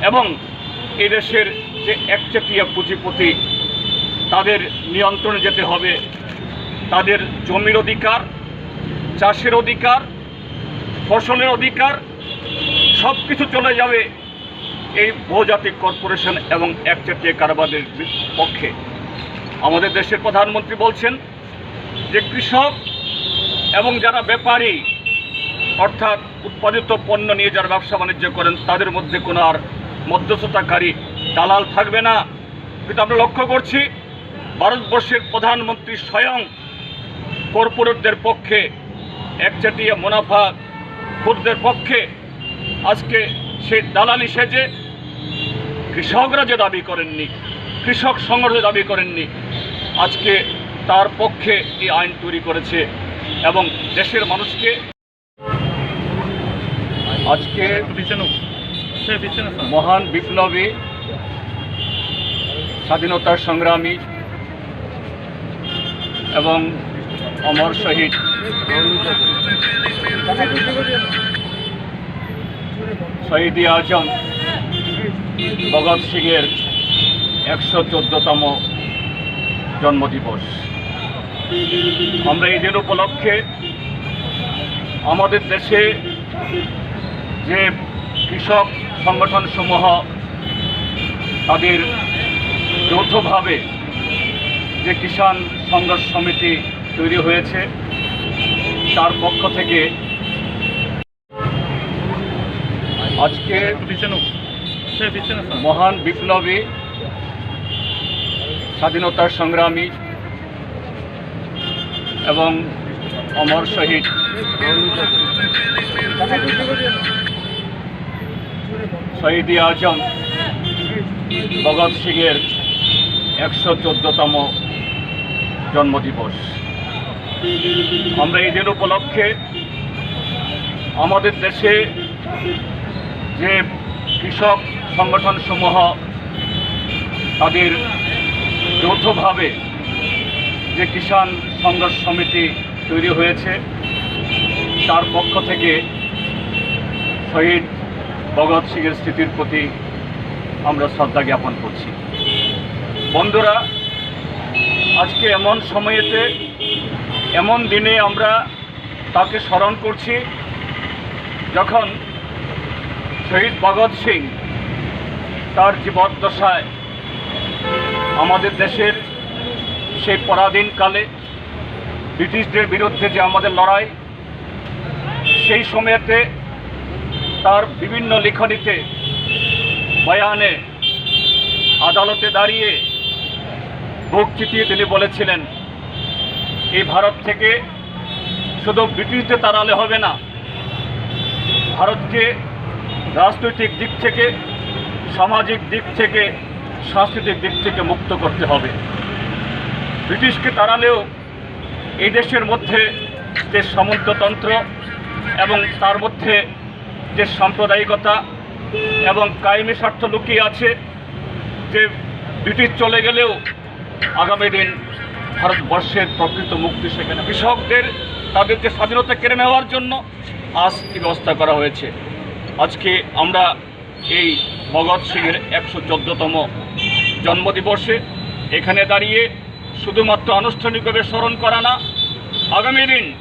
এবং এদেশের যে একচেটিয়া পুঁজিপতি, তাদের নিয়ন্ত্রণে যেতে হবে। তাদের জমির অধিকার, চাষের অধিকার, ফসলের অধিকার, সব কিছু চলে যাবে এই বহুজাতিক কর্পোরেশন এবং একচেটিয়া কারবারের বি-, পক্ষে। আমাদের দেশের প্রধানমন্ত্রী বলছেন যে কৃষক এবং যারা ব্যাপারী, অর্থাৎ উৎপাদিত পণ্য নিয়ে যারা ব্যবসা বাণিজ্য করেন, তাদের মধ্যে কোনো আর মধ্যস্থতাকারী দালাল থাকবে না। কিন্তু আমরা লক্ষ্য করছি, ভারতবর্ষের প্রধানমন্ত্রী স্বয়ং কর্পোরেটদের পক্ষে, একচেটিয়া মুনাফা খোরদের পক্ষে আজকে সেই দালালি সেজে কৃষকরা যে দাবি করেননি, কৃষক সংগঠন দাবি করেননি, আজকে তার পক্ষে এই আইন তৈরি করেছে এবং দেশের মানুষকে আজকে পিছনে, হ্যাঁ, পিছনে স্যার। মহান বিপ্লবী, স্বাধীনতা সংগ্রামী এবং অমর শহীদ শহীদ আজম ভগৎ সিংয়ের একশো চোদ্দতম জন্মদিবস। আমরা এই দিন উপলক্ষে আমাদের দেশে যে কৃষক সংগঠনসমূহ তাদের যৌথভাবে যে কিষাণ সংঘর্ষ সমিতি তৈরি হয়েছে, তার পক্ষ থেকে আজকে পিছনে, হ্যাঁ, পিছনে স্যার। মহান বিপ্লবী, স্বাধীনতা সংগ্রামী এবং অমর শহীদ শহীদ আজম ভগৎ সিংয়ের একশো চোদ্দতম জন্মদিবস। আমরা এই দিন উপলক্ষে আমাদের দেশে যে কৃষক সংগঠনসমূহ তাদের যৌথভাবে যে কিষাণ সংঘর্ষ সমিতি তৈরি হয়েছে, তার পক্ষ থেকে শহীদ ভগৎ সিংয়ের স্মৃতির প্রতি আমরা শ্রদ্ধা জ্ঞাপন করছি। বন্ধুরা, আজকে এমন সময়েতে, এমন দিনে আমরা তাকে স্মরণ করছি, যখন শহীদ ভগৎ সিং তার জীবদ্দশায় আমাদের দেশের সেই পরাধীনকালে ব্রিটিশদের বিরুদ্ধে যে আমাদের লড়াই, সেই সময়তে তার বিভিন্ন লিখনিতে, বয়ানে, আদালতে দাঁড়িয়ে, বুক চিতিয়ে তিনি বলেছিলেন, এই ভারত থেকে শুধু ব্রিটিশদের তাড়ালে হবে না, ভারতকে রাজনৈতিক দিক থেকে, সামাজিক দিক থেকে, সাংস্কৃতিক দিক থেকে মুক্ত করতে হবে। ব্রিটিশকে তাড়ালেও এই দেশের মধ্যে যে সামন্ততন্ত্র এবং তার মধ্যে যে সাম্প্রদায়িকতা এবং কায়েমি স্বার্থ লুকিয়ে আছে, যে ব্রিটিশ চলে গেলেও আগামী দিন ভারতবর্ষের প্রকৃত মুক্তি সেখানে। কৃষকদের তাদের যে স্বাধীনতা কেড়ে নেওয়ার জন্য আজ এই ব্যবস্থা করা হয়েছে। আজকে আমরা এই ভগৎ সিংয়ের একশো চোদ্দতম জন্মদিবসে এখানে দাঁড়িয়ে শুধুমাত্র আনুষ্ঠানিকভাবে স্মরণ করা না, আগামী দিন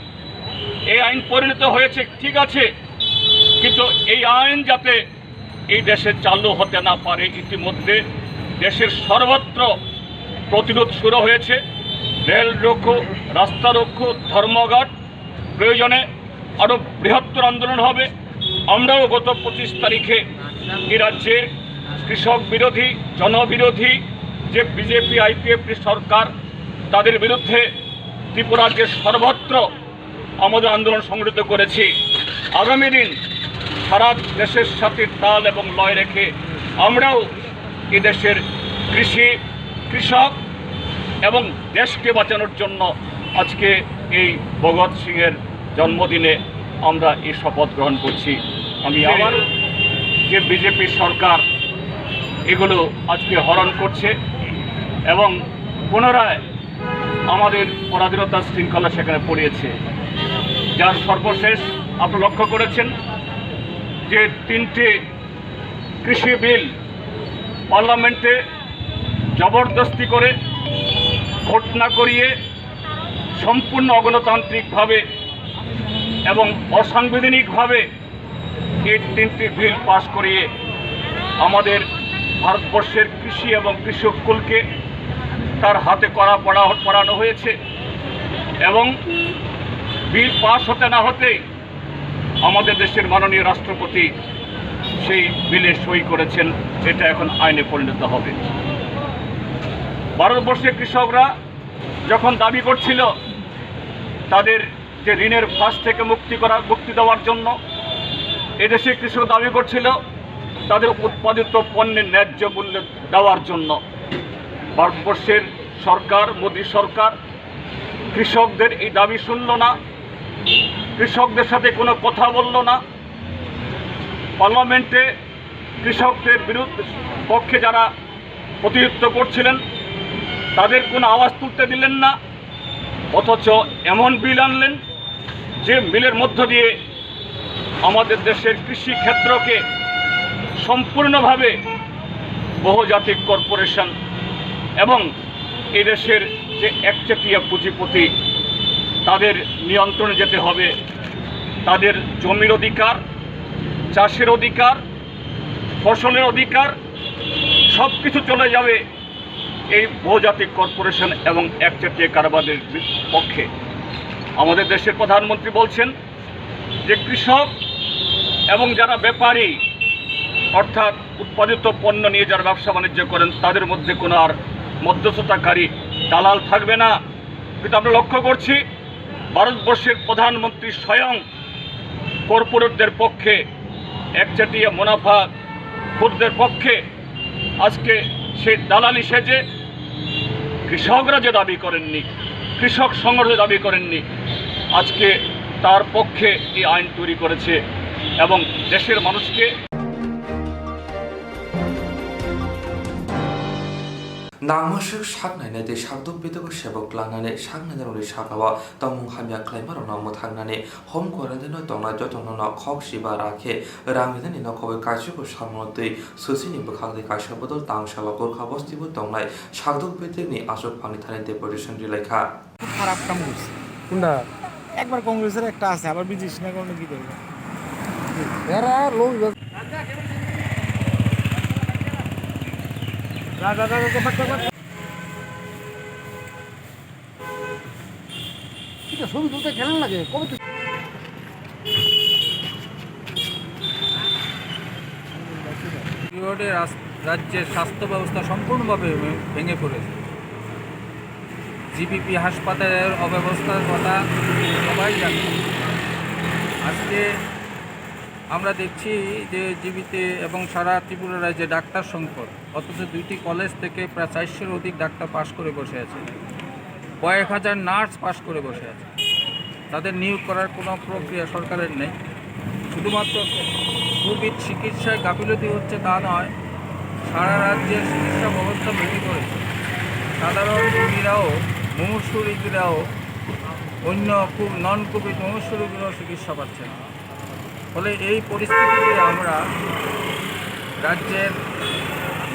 এই আইন পরিণত হয়েছে, ঠিক আছে, কিন্তু এই আইন যাতে এই দেশে চালু হতে না পারে, ইতিমধ্যে দেশের সর্বত্র প্রতিরোধ শুরু হয়েছে। রেল রোকো, রাস্তা রোকো, ধর্মঘট, প্রয়োজনে আরও বৃহত্তর আন্দোলন হবে। আমরাও গত পঁচিশ তারিখে এই রাজ্যের কৃষক বিরোধী, জনবিরোধী যে বিজেপি আইপিএফটি সরকার, তাদের বিরুদ্ধে ত্রিপুরার যে সর্বত্র আমাদের আন্দোলন সংগঠিত করেছি। আগামী দিন সারা দেশের সাথে তাল এবং লয় রেখে আমরাও এদেশের কৃষি, কৃষক এবং দেশকে বাঁচানোর জন্য আজকে এই ভগৎ সিংয়ের জন্মদিনে আমরা এই শপথ গ্রহণ করছি। আমি আবার যে বিজেপি সরকার এগুলো আজকে হরণ করছে এবং পুনরায় আমাদের পরাধীনতার শৃঙ্খলা সেখানে পড়িয়েছে, যার সর্বশেষ আপনারা লক্ষ্য করেছেন যে তিনটি কৃষি বিল পার্লামেন্টে জবরদস্তি করে ভোট না করিয়ে সম্পূর্ণ অগণতান্ত্রিকভাবে এবং অসাংবিধানিকভাবে এই তিনটি বিল পাস করিয়ে আমাদের ভারতবর্ষের কৃষি এবং কৃষককুলকে তার হাতে কড়া পড়া-, পড়ানো হয়েছে এবং বিল পাস হতে না হতেই আমাদের দেশের মাননীয় রাষ্ট্রপতি সেই বিলে সই করেছেন। এটা এখন আইনে পরিণত হবে। ভারতবর্ষের কৃষকরা যখন দাবি করছিল তাদের যে ঋণের ফাঁস থেকে মুক্তি করা, মুক্তি দেওয়ার জন্য, এদেশে কৃষক দাবি করছিল তাদের উৎপাদিত পণ্যের ন্যায্য মূল্য দেওয়ার জন্য। ভারতবর্ষের সরকার, মোদী সরকার কৃষকদের এই দাবি শুনল না, কৃষকদের সাথে কোনো কথা বলল না। পার্লামেন্টে কৃষকদের বিরুদ্ধে, পক্ষে যারা প্রতিনিধিত্ব করছিলেন, তাদের কোনো আওয়াজ তুলতে দিলেন না, অথচ এমন বিল আনলেন যে বিলের মধ্য দিয়ে আমাদের দেশের কৃষি ক্ষেত্রকে সম্পূর্ণভাবে বহুজাতিক কর্পোরেশন এবং এদেশের যে একচেটিয়া পুঁজিপতি, তাদের নিয়ন্ত্রণে যেতে হবে। তাদের জমির অধিকার, চাষের অধিকার, ফসলের অধিকার, সব কিছু চলে যাবে এই বহুজাতিক কর্পোরেশন এবং একচেটিয়া কারবারের পক্ষে। আমাদের দেশের প্রধানমন্ত্রী বলছেন যে কৃষক এবং যারা ব্যাপারী, অর্থাৎ উৎপাদিত পণ্য নিয়ে যারা ব্যবসা বাণিজ্য করেন, তাদের মধ্যে কোনো আর মধ্যস্থতাকারী দালাল থাকবে না। কিন্তু আমরা লক্ষ্য করছি, ভারতবর্ষের প্রধানমন্ত্রী স্বয়ং কর্পোরেটদের পক্ষে, একচেটিয়া মুনাফা খোরদের পক্ষে আজকে সেই দালালি সেজে কৃষকরা যে দাবি করেননি, কৃষক সংগঠন যে দাবি করেননি, আজকে তার পক্ষে এই আইন তৈরি করেছে এবং দেশের মানুষকে Nangmoswk saknainai tei sakduk bedekgo sebok klangnani saknainai rokni sakao tongmung hamya khlaima rokno mwthaknani home quarantine o tongnai jotono no khok siba rakhe rang rinani nokho bai kaisa bo samung twi swsini bwkhak tei kaisa bodol tang salo Gorkha bosti bo tongnai sakduk bedekni aswk phangni thani deportation rilaikha. খুব খারাপ কাম করছে। কোনটা? একবার কংগ্রেসের একটা আছে, আবার বিজেপি না কোনো কি দল? এরা লোক যা, যা, যা, যা, যা, যা। এটা ছবি তুলতে কেমন লাগে? কবে তুই পিরিয়ডে রাস-, রাজ্যের স্বাস্থ্য ব্যবস্থা সম্পূর্ণভাবে ভে-, ভেঙে পড়েছে। জিবিপি হাসপাতালের অব্যবস্থার কথা সবাই জানে। আজকে আমরা দেখছি যে জি বিতে এবং সারা ত্রিপুরা রাজ্যে ডাক্তার সংকট, অথচ দুইটি কলেজ থেকে প্রায় চারশোর অধিক ডাক্তার পাশ করে বসে আছে, কয়েক হাজার নার্স পাশ করে বসে আছে। তাদের নিয়োগ করার কোনো প্রক্রিয়া সরকারের নেই। শুধুমাত্র কোভিড চিকিৎসায় গাফিলতি হচ্ছে তা নয়, সারা রাজ্যের চিকিৎসা ব্যবস্থা ভেঙে পড়েছে। সাধারণ রোগীরাও, মুমূর্ষু রোগীরাও, অন্য কো-, নন কোভিড মুমূর্ষু রোগীরাও চিকিৎসা পাচ্ছে না। ফলে এই পরিস্থিতিতে আমরা রাজ্যের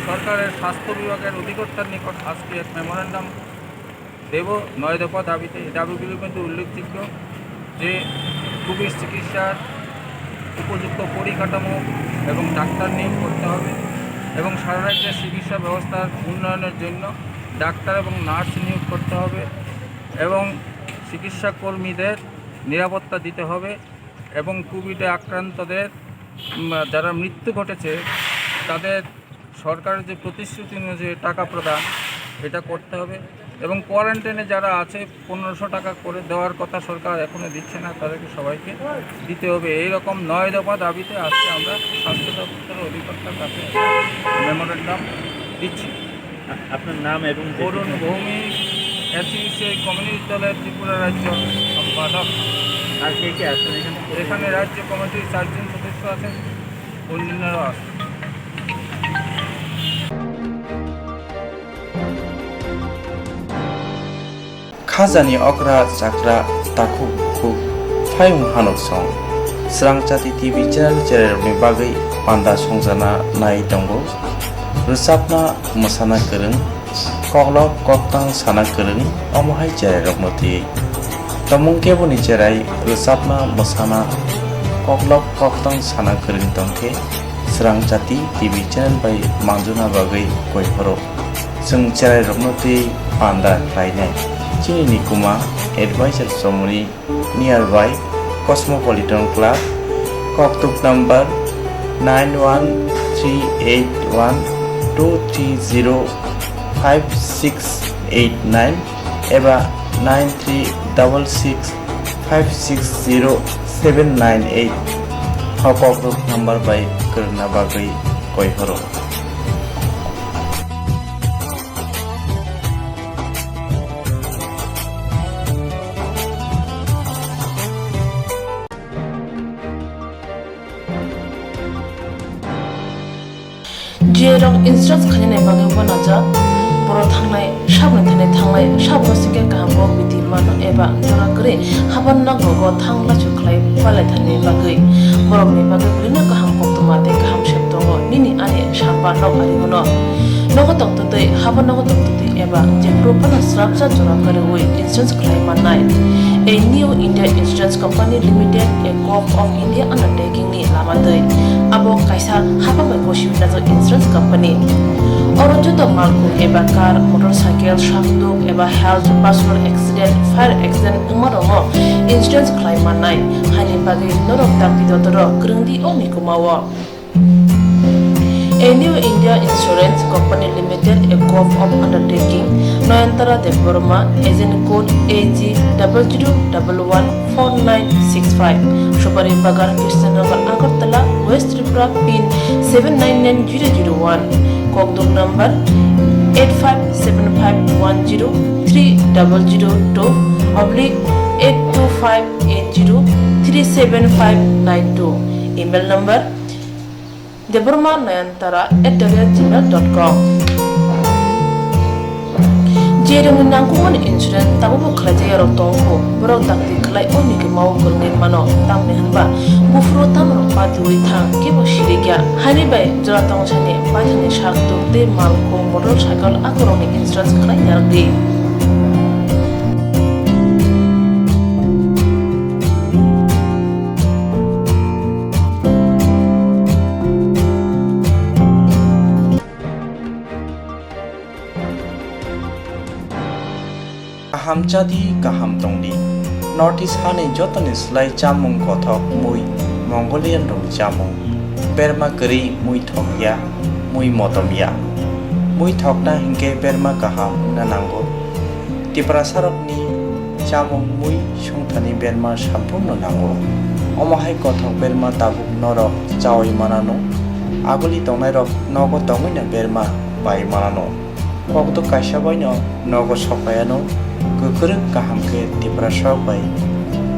সরকারের স্বাস্থ্য বিভাগের অধিকর্তার নিকট আজকে এক মেমোরান্ডাম দেব নয় দফা দাবিতে। এই দাবিগুলির মধ্যে উল্লেখযোগ্য যে কোভিড চিকিৎসার উপযুক্ত পরিকাঠামো এবং ডাক্তার নিয়োগ করতে হবে এবং সারা রাজ্যের চিকিৎসা ব্যবস্থার উন্নয়নের জন্য ডাক্তার এবং নার্স নিয়োগ করতে হবে এবং চিকিৎসা কর্মীদের নিরাপত্তা দিতে হবে এবং কোভিডে আক্রান্তদের, উম, যারা মৃত্যু ঘটেছে, তাদের সরকারের যে প্রতিশ্রুতি অনুযায়ী টাকা প্রদান, এটা করতে হবে। এবং কোয়ারেন্টাইনে যারা আছে, পনেরোশো টাকা করে দেওয়ার কথা সরকার, এখনো দিচ্ছে না, তাদেরকে সবাইকে দিতে হবে। এইরকম নয় দফা দাবিতে আজকে আমরা স্বাস্থ্য দপ্তরের অধিকর্তার কাছে মেমোরান্ডাম দিচ্ছি। আ-, আপনার নাম এবং অরুণ ভৌমিক, এসইউসিআই কমিউনিস্ট দলের ত্রিপুরা রাজ্য সম্পাদক। আর কে কে আছেন এখানে? এখানে রাজ্য কমিটির চারজন সদস্য আছেন, অন্যান্যরাও আছেন। Khajani okra chakra takhuk bukhuk phayung hanuk song. Srang Chati T V channel chererokni bagwi panda songjana nai tongo. Rwchapna mwsana kwrwng, koklop koktang sana kwrwng, omo hai chererokno twiwi. Tongmung keboni cherai rwchapna mwsana koklop koktang sana kwrwng tongkhe Srang Chati T V channel bai manjuna bagwi koi phoro. Chwng cherairokno tei panda khlainai. Chini nikuma advisor chomoni nearby Cosmopolitan Club, koktuk number nine one three eight one two three zero five six eight nine eba nine three double six five six zero seven nine eight. O koktuk number bai kwrwngna bagwi koi horo. Jerok insurance khainani bagwi uanajak, borok thangnai saboni thani thanglai, saboni singkhe kaham kok bidi mano eba jora kwrwi haban nogo thang lachu khlai palai thani bagwi. Borokni bagwi bwrwino kaham koktwma tei kaham sep tongo, nini ani sapa nok ari hwno. Nogo tongtwtwi, haban nogo tongtwtwi eba jephuru phano srapsa jora kwrwi insurance khlai mannai. A New India Insurance Company Limited, a Govt of India undertaking ni lama twi. Abo kaisa hapang bai gosi najak insurance company. Oro joto malkhung eba car, motorcycle, sakduk eba health, personal accident, fire accident wngma rokno insurance khlai mannai. Haini bagwi norok dakti dotoro kwrwngdi o nikomao. A New India Insurance Company Limited, a Govt of undertaking, Nayantara Debbarma, agent code A G double zero double one four nine six five, Supari Bagan, Krishnanagar, Agartala, West Tripura, pin seven nine nine zero zero one, kokdok number eight five seven five one zero three double zero two oblique eight two five eight zero three seven five nine two, email number debbarma nayantara at the rate gmail dot com. Jerokni nangkukmani insurance tabukbo khlaijak yarok tongkho, borok dakti khlai o nikomao kwrwngwi mano, tamni hwnba buphuru tamrok patiwi thang kebo sirikya. Haini bai jora tongsani paithakni sakduk tei malkhung motorcycle akorokni insurance khlai yarwkdi. Kaham chadi, kaham tongdi. North East hani jotoni slai chamung kothok mui Mongolian rokni chamung. Berma kwrwi mui thokya, mui motomya. Mui thokna hinkhe berma kaham wngna nango. Tiprasarokni chamung mui songthani berma samphurno nango. Omo hai kothok berma tabuk norok chaui manano, aguli tongnairok nogo tongwino berma pai manano. Kokduk kaisa baino nogo sophaiano, kwkrwng kaham khe Tiprasarok bai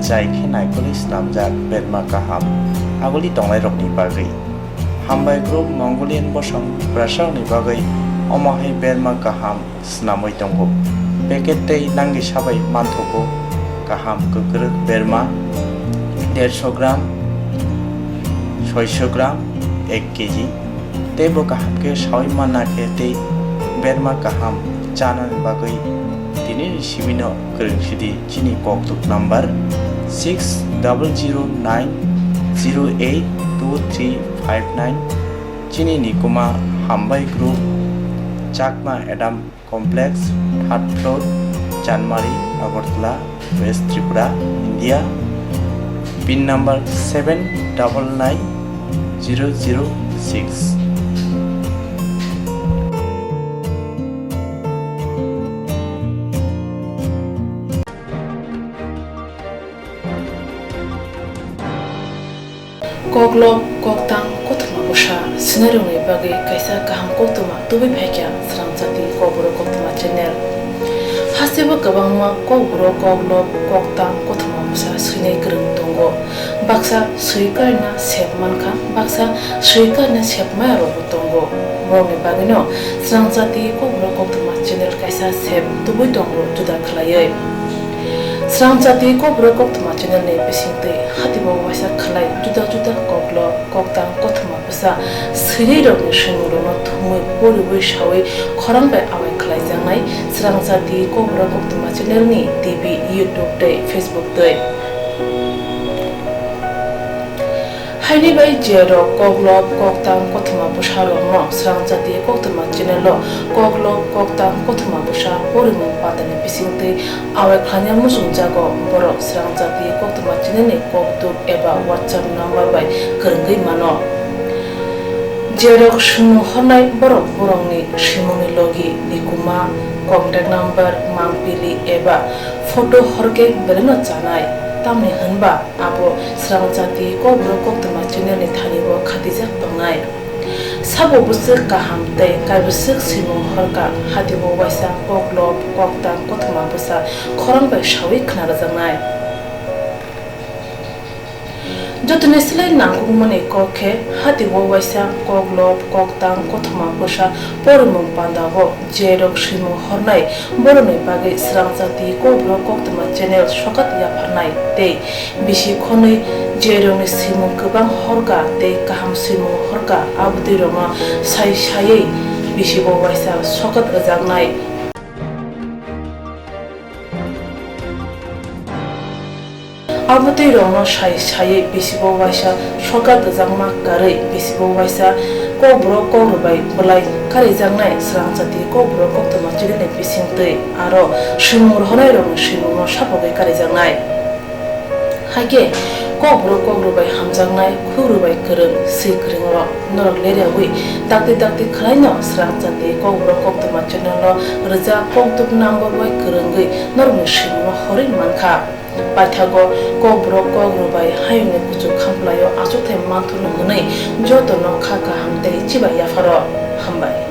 chai khe naikolwi snamjak berma kaham aguli tongnairokni bagwi. Hambai Group, Mongolian bosong Tiprasarokni bagwi omo hai berma kaham snamwi tongo. Packet tei langwi sabai manthogo kaham kwkrwk berma derso gram, soiso gram, ek kg. Teibo kaham khe saui manna khe tei berma kaham chanani bagwi tinini sibino kwrwng sidi chini kokduk number six double zero nine zero eight two three five nine. Chini nikuma Hambai Group, Chakma Adam Complex, third floor, Chanmari, Agartala, West Tripura, India. Pin number seven double nine zero zero six. Koklop, koktang, kothoma bwsa swinairokni bagwi kaisa kaham koktwma tubui phaikha Srangchati Kokborok Koktwma channel. Hasteo kwbangma kokborok, koklop, koktang, kothoma bwsa swinai kwrwng tongo. Baksa swi karina sep mankha, baksa swi karina sep maya rokbo tongo. Borokni bagwino Srangchati Kokborok Koktwma channel kaisa sep tubui tongo juda khlaiwi. Srangchati Kokborok Koktwma channel ni bisingtwi hatibo waisa khlai juda juda koklop, koktang, kothoma bwsa swinai rokni swimungrokno thumwi poriwi sawi khorang bai awai khlaijaknai Srangchati Kokborok Koktwma channel ni T V, YouTube tei Facebook twi. Haini bai je rok koklop, koktang, kothoma bwsa rokno Srangchati Koktwma channel o koklop, koktang, kothoma bwsa porimung pandani bisingtwi awai khlaina muchungjago, borok Srangchati Koktwma channel ni kokduk eba WhatsApp number bai kwrwngwi mano. Je rok swimung hornai borok borokni swimungni logi, nikuma, contact number, mangpili eba photo horkhe belaino chanai, tamni hwnba abo Srangchati Kokborok Koktwma channel ni thani o khatijak tongnai. Sabo bwswk kaham tei kaibwswk swimung horkha, hatibo waisa koklop, koktang, kothoma bwsa khorang bai sawi khna rwjaknai. Jotoni slai nangkukmani kok khe hatibo waisa koklop, koktang, kothoma bwsa porimung pandao je rok swimung hornai borokni bagwi Srangchati Kokborok Koktwma channel sokat yapharnai tei bisi khonwi je rokni swimung kwbang horkha tei kaham swimung horkha, abotwi rokno sai saiwi bisibo waisa sokat rwjaknai. Abotwi rokno sai saiwi bisibo waisa sokat rwjakma karwi bisibo waisa Kokborok Kokrobai bwlai karijaknai Srangchati Kokborok Koktwma channel ni bisingtwi aro swimung rohornai rokni swimungno sapogwi karijaknai. Haikhe Kokborok Kokrobai hamjaknai, khukrobai kwrwng, swi kwrwng rok norok leriawi dakti dakti khwlaino Srangchati Kokborok Koktwma channel o rwjak kokduk number bai kwrwngwi norokni swimungno horwi mankha. Paithago Kokborok Kokrobai hayungni kuchuk khamplaio achukthai manthurno hwnwi jotono kha kaham tei chibai yapharo. Hambai.